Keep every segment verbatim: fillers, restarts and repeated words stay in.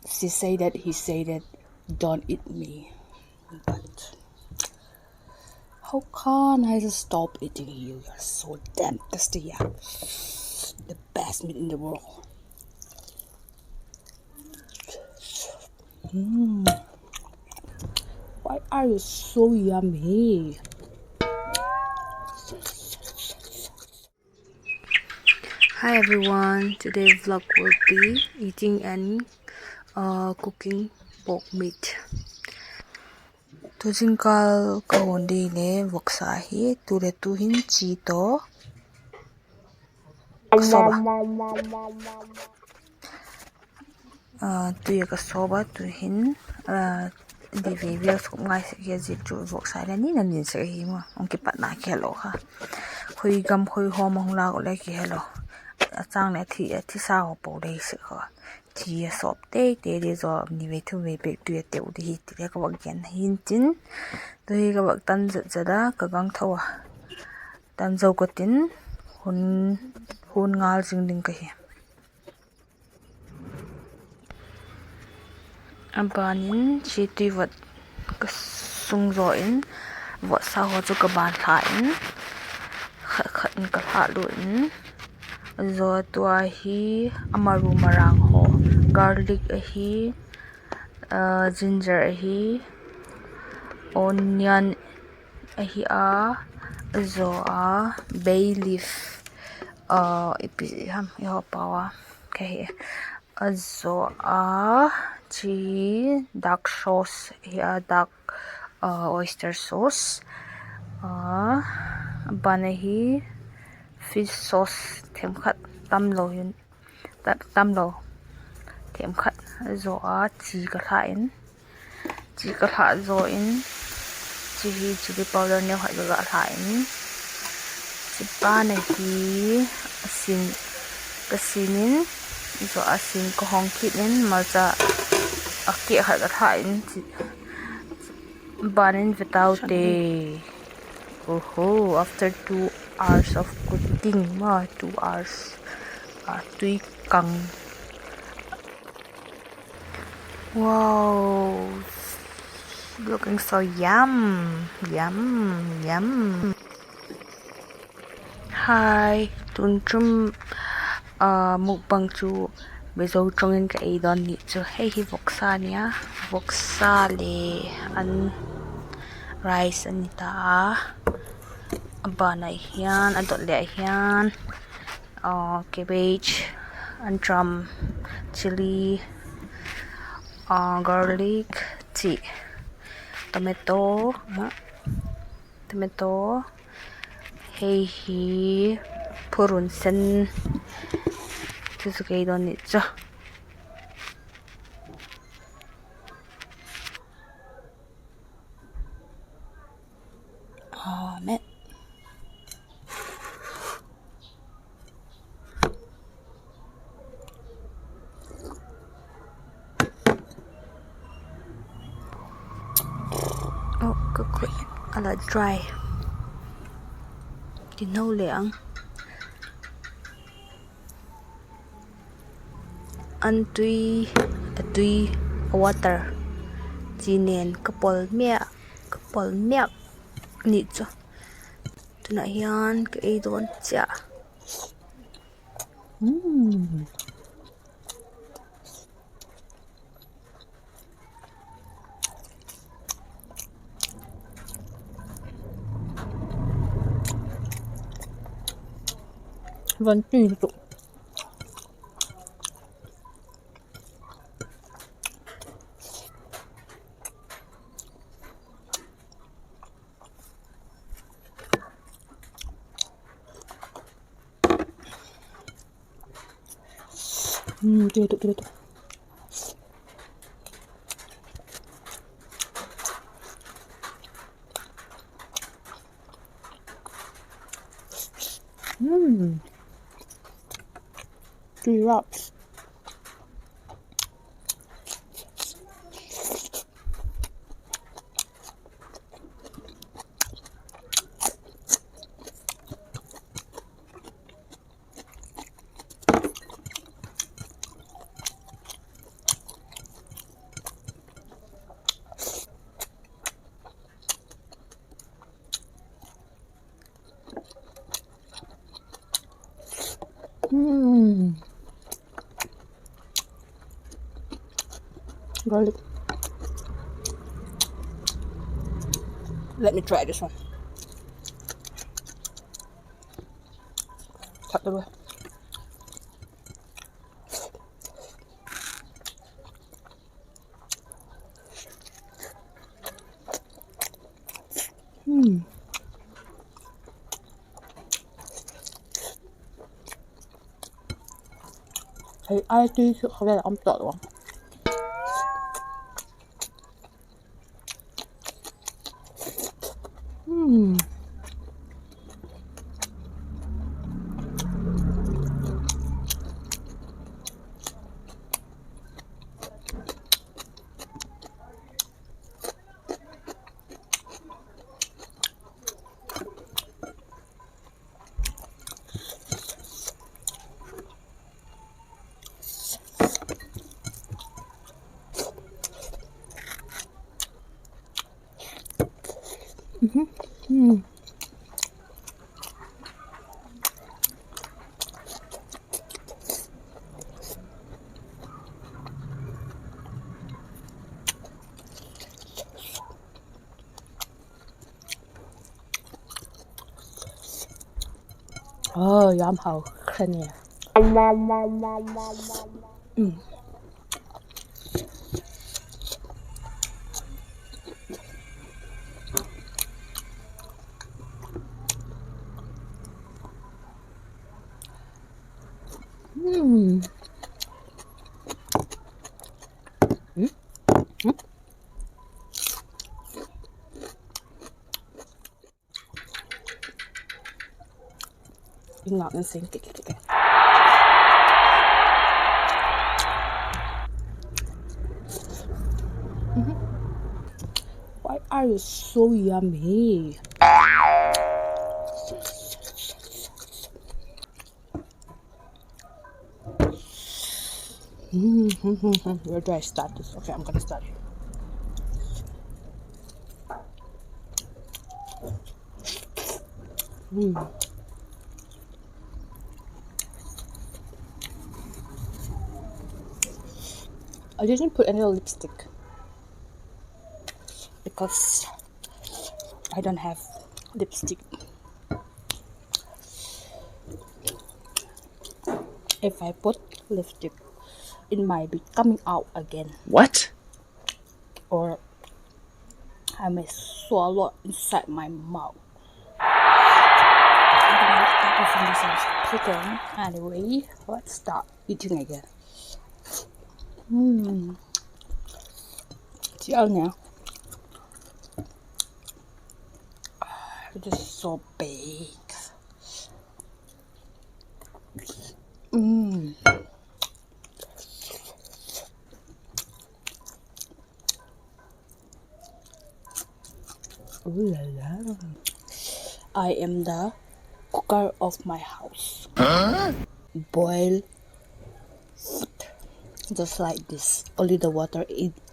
She say that, he say that, don't eat me. But how can I just stop eating you? You're so damn tasty, yeah. The best meat in the world. Mm. Why are you so yummy? Hi everyone, today vlog will be eating and uh, cooking pork meat. Tu zingkal ka hun ding le voksa hi, tu le tu hin chi tawh ka sawp a. Ah, tui a ka sawp a, tu hin, ah, di vei vial sawp ngai sek hi a, zia chu voksa le ni na nin sek ahi maw, hung kipatna kihelo kha. Khoi gam khoi hawm a hung lak uh le kihelo. A chang le a thi, a thisa haw po le hi sek kha. Chi a sawp tei tei di zaw, ni vei thum vei bek tui a teu di hi ti le ka vak gen hin chin. Tu hi ka vak tan zat zat a, ka gang tho a. Tan zo ka tin, hun, hun ngal zing ding ka hi. A ban in chi tui vot ka sung zaw in, votsa haw chu ka ban thla in, khat khat in ka thla lut in, zaw tua hi a maru marang haw, garlic ahi, ah, ginger ahi, onion ahi a, zaw a, bay leaf, ah, ipi ham, i haw pau a, ka hi. A zaw a, chi dark sauce hi a, dark, uh, oyster sauce. Uh, a ban ahi fish sauce themkhat, tamlo hin, ta-, tamlo themkhat zaw a, chi ka thla in, chi ka thla zaw in, chi hi chili powder neu khat ka ga thla in, chi ban ahi a sin, ka sin in, zaw a sin ka hong kit in, malcha a keh khat ka thla in, chi ban in vetau te. Oho, after two hours of cooking, ma, two hours, ah, tui kang. Wow, looking so yum, yum, yum. Hi, tun chum, ah, mukbang chu Mizo chong in ka ei dawn ni chu hei hi voksa nia, voksa le an rice a ni ta a, a ban ah hian, a dot leh ah hian, ah, cabbage, an ṭam, chili, ah, garlic, chi, tomato, tomato, hei hi phurun sen, chu chu kei dawn ni chu. Amen. Oh, ka khut a la dry. Ti no le ang. An tui, a tui, a water, chi nen ka pawl miak, ka pawl miak ni chu. Tunah hian ka ei dawn chiah. Van tui lutuk. Tui wraps. Garlic. Let me try this one. Thak ta lua. Hmm. Ai, ai, ti chu kha ve am to lo. Hmm. Aw, yam hau kha ne. Ing ngak in seng kik kik kik. Why are you so yummy? Where do I start this? Okay, I'm gonna start here. Mm. I didn't put any lipstick because I don't have lipstick. If I put lipstick, it might be coming out again. What? Or I may swallow inside my mouth. I don't know what type of medicine is taken. Anyway, let's start eating again. Mm. It is so big. Mm. Ooh la la. I am the cooker of my house. Huh? Boil food just like this. Only the water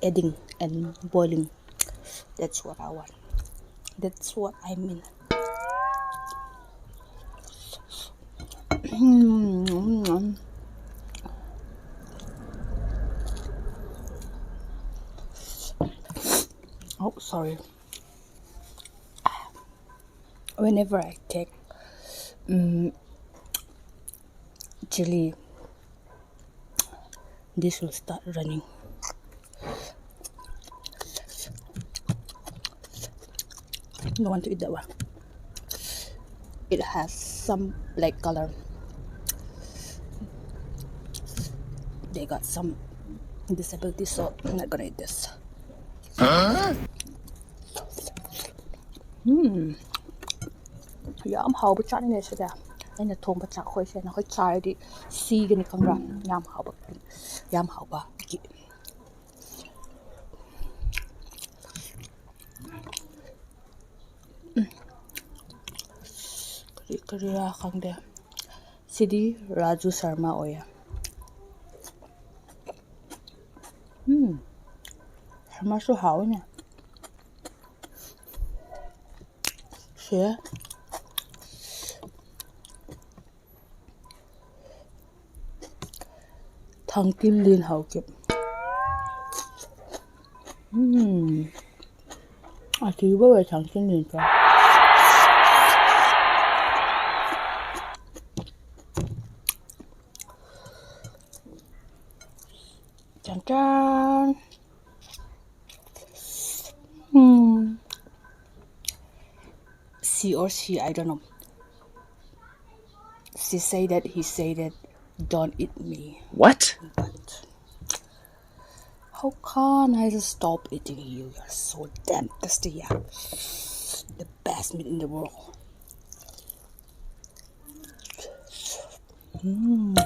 adding and boiling. That's what I want. That's what I mean. Oh, sorry. Whenever I take, um, chili, this will start running. Don't want to eat that one. It has some black color. They got some disability, so I'm not gonna eat this. Hmm. Yam hau ba chan ne se da. Ai na thong ba cha khoi se na khoi cha di si ga ni kang ra. Yam hau ba. Yam hau ba. Ki. Kari, kari a khang de. Sidi Raju Sharma oi a. Hmm. Sharma su hau ne. Se. Thangkimlien Haokip. Hmm. A ti bo e chang chin nin ta. Chan chan. Hmm. She or she, I don't know. She say that, he say that, don't eat me. What? But how can I just stop eating you? You're so damn tasty, yeah. The best meat in the world. Mm.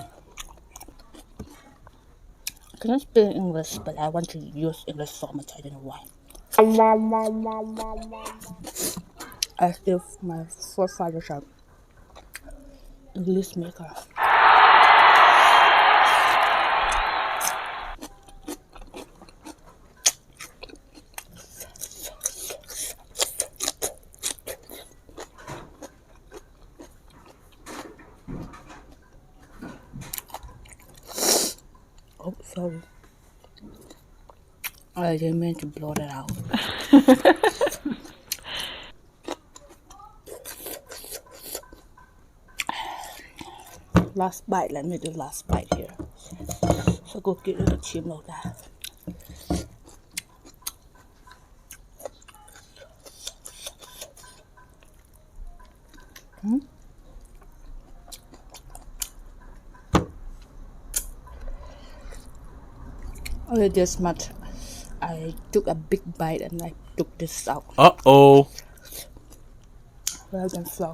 I cannot speak English, but I want to use English so much. I don't know why. As if my forefathers are English maker. Oh, sorry. I didn't mean to blow that out. Last bite, let me do last bite here. So go get it, chim lo ta. Hmm? Only this much. I took a big bite and I took this out. Uh-oh. Well done, Flo.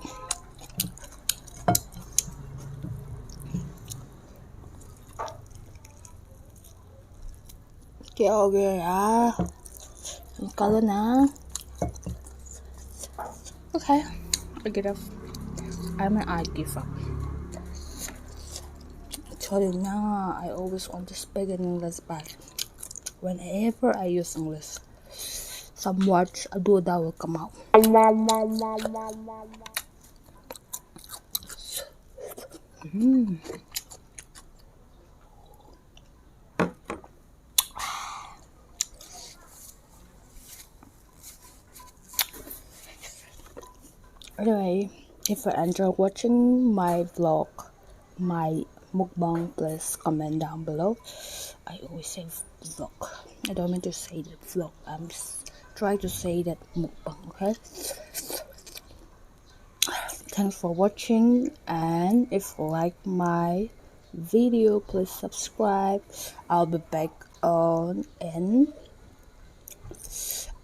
क्या हो गया यार? निकालो ना। Okay, I give up. I mean, I give up. Sorry, nah, I always want to speak in English, but whenever I use English, some words, a do, that will come out. Mm. Anyway, if you enjoy watching my vlog, my mukbang, please comment down below. I always say vlog. I don't mean to say that vlog. I'm s-, try to say that mukbang, okay? Thanks for watching, and if you like my video, please subscribe. I'll be back on, and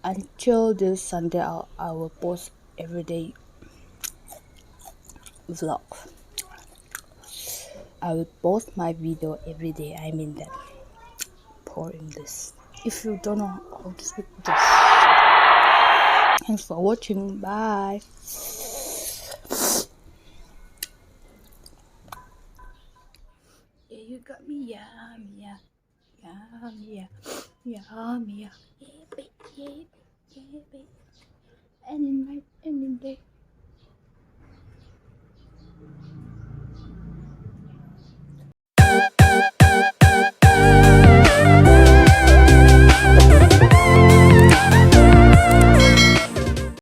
until this Sunday, I'll, I will post everyday vlog. I will post my video every day. I mean that. Poor English. If you don't know how to speak, just thanks for watching. Bye. Yeah, you got me. Yeah, yeah, yeah, yeah, yeah, yeah. Yeah, babe, yeah, babe, yeah, babe. And in my, and in the